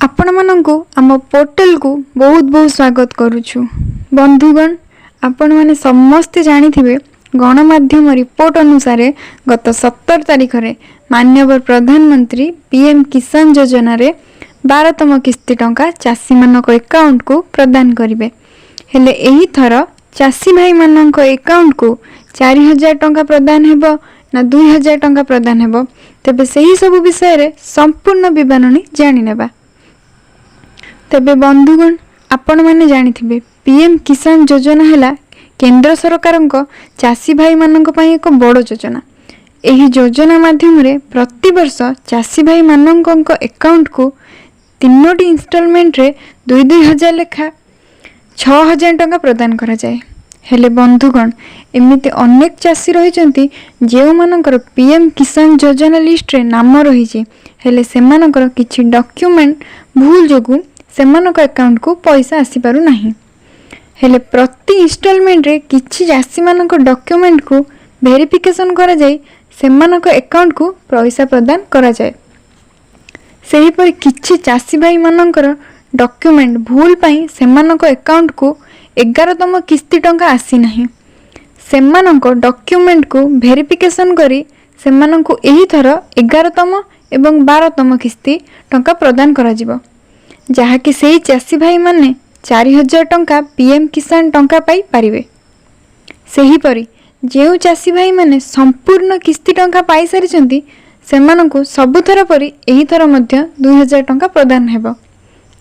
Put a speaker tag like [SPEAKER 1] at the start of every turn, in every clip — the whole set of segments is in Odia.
[SPEAKER 1] ଆପଣମାନଙ୍କୁ ଆମ ପୋର୍ଟାଲକୁ ବହୁତ ବହୁତ ସ୍ୱାଗତ କରୁଛୁ। ବନ୍ଧୁଗଣ, ଆପଣମାନେ ସମସ୍ତେ ଜାଣିଥିବେ, ଗଣମାଧ୍ୟମ ରିପୋର୍ଟ ଅନୁସାରେ ଗତ 17 ତାରିଖରେ ମାନ୍ୟବର ପ୍ରଧାନମନ୍ତ୍ରୀ ପିଏମ୍ କିଷାନ ଯୋଜନାରେ 12ତମ କିସ୍ତି ଟଙ୍କା ଚାଷୀମାନଙ୍କ ଏକାଉଣ୍ଟକୁ ପ୍ରଦାନ କରିବେ। ହେଲେ ଏହିଥର ଚାଷୀ ଭାଇମାନଙ୍କ ଏକାଉଣ୍ଟକୁ 4000 ଟଙ୍କା ପ୍ରଦାନ ହେବ ନା 2000 ଟଙ୍କା ପ୍ରଦାନ ହେବ, ତେବେ ସେହି ସବୁ ବିଷୟରେ ସମ୍ପୂର୍ଣ୍ଣ ବିବରଣୀ ଜାଣିନେବା। ତେବେ ବନ୍ଧୁଗଣ, ଆପଣମାନେ ଜାଣିଥିବେ, ପିଏମ୍ କିଷାନ ଯୋଜନା ହେଲା କେନ୍ଦ୍ର ସରକାରଙ୍କ ଚାଷୀ ଭାଇମାନଙ୍କ ପାଇଁ ଏକ ବଡ଼ ଯୋଜନା। ଏହି ଯୋଜନା ମାଧ୍ୟମରେ ପ୍ରତିବର୍ଷ ଚାଷୀ ଭାଇମାନଙ୍କ ଏକାଉଣ୍ଟକୁ ତିନୋଟି ଇନଷ୍ଟଲମେଣ୍ଟରେ ଦୁଇ ଦୁଇ ହଜାର ଲେଖା 6000 ଟଙ୍କା ପ୍ରଦାନ କରାଯାଏ। ହେଲେ ବନ୍ଧୁଗଣ, ଏମିତି ଅନେକ ଚାଷୀ ରହିଛନ୍ତି, ଯେଉଁମାନଙ୍କର ପିଏମ୍ କିଷାନ ଯୋଜନା ଲିଷ୍ଟରେ ନାମ ରହିଛି, ହେଲେ ସେମାନଙ୍କର କିଛି ଡକ୍ୟୁମେଣ୍ଟ ଭୁଲ ଯୋଗୁଁ ସେମାନଙ୍କ ଆକାଉଣ୍ଟକୁ ପଇସା ଆସିପାରୁନାହିଁ। ହେଲେ ପ୍ରତି ଇନଷ୍ଟଲମେଣ୍ଟରେ କିଛି ଚାଷୀମାନଙ୍କ ଡକ୍ୟୁମେଣ୍ଟକୁ ଭେରିଫିକେସନ୍ କରାଯାଇ ସେମାନଙ୍କ ଆକାଉଣ୍ଟକୁ ପଇସା ପ୍ରଦାନ କରାଯାଏ। ସେହିପରି କିଛି ଚାଷୀ ଭାଇମାନଙ୍କର ଡକ୍ୟୁମେଣ୍ଟ ଭୁଲ ପାଇଁ ସେମାନଙ୍କ ଆକାଉଣ୍ଟକୁ 11ତମ କିସ୍ତି ଟଙ୍କା ଆସିନାହିଁ। ସେମାନଙ୍କ ଡକ୍ୟୁମେଣ୍ଟକୁ ଭେରିଫିକେସନ୍ କରି ସେମାନଙ୍କୁ ଏହିଥର 11ତମ ଏବଂ 12ତମ କିସ୍ତି ଟଙ୍କା ପ୍ରଦାନ କରାଯିବ, ଯାହାକି ସେହି ଚାଷୀ ଭାଇମାନେ 4000 ଟଙ୍କା ପିଏମ୍ କିଷାନ ଟଙ୍କା ପାଇପାରିବେ। ସେହିପରି ଯେଉଁ ଚାଷୀ ଭାଇମାନେ ସମ୍ପୂର୍ଣ୍ଣ କିସ୍ତି ଟଙ୍କା ପାଇସାରିଛନ୍ତି, ସେମାନଙ୍କୁ ସବୁଥର ପରି ଏହିଥର ମଧ୍ୟ 2000 ଟଙ୍କା ପ୍ରଦାନ ହେବ।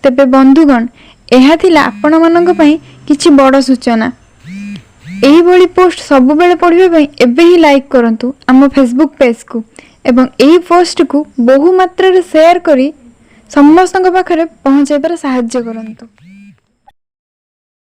[SPEAKER 1] ତେବେ ବନ୍ଧୁଗଣ, ଏହା ଥିଲା ଆପଣମାନଙ୍କ ପାଇଁ କିଛି ବଡ଼ ସୂଚନା। ଏହିଭଳି ପୋଷ୍ଟ ସବୁବେଳେ ପଢ଼ିବା ପାଇଁ ଏବେ ହିଁ ଲାଇକ୍ କରନ୍ତୁ ଆମ ଫେସବୁକ୍ ପେଜ୍କୁ ଏବଂ ଏହି ପୋଷ୍ଟକୁ ବହୁ ମାତ୍ରାରେ ସେୟାର କରି ସମସ୍ତଙ୍କ ପାଖରେ ପହଞ୍ଚାଇବାରେ ସାହାଯ୍ୟ କରନ୍ତୁ।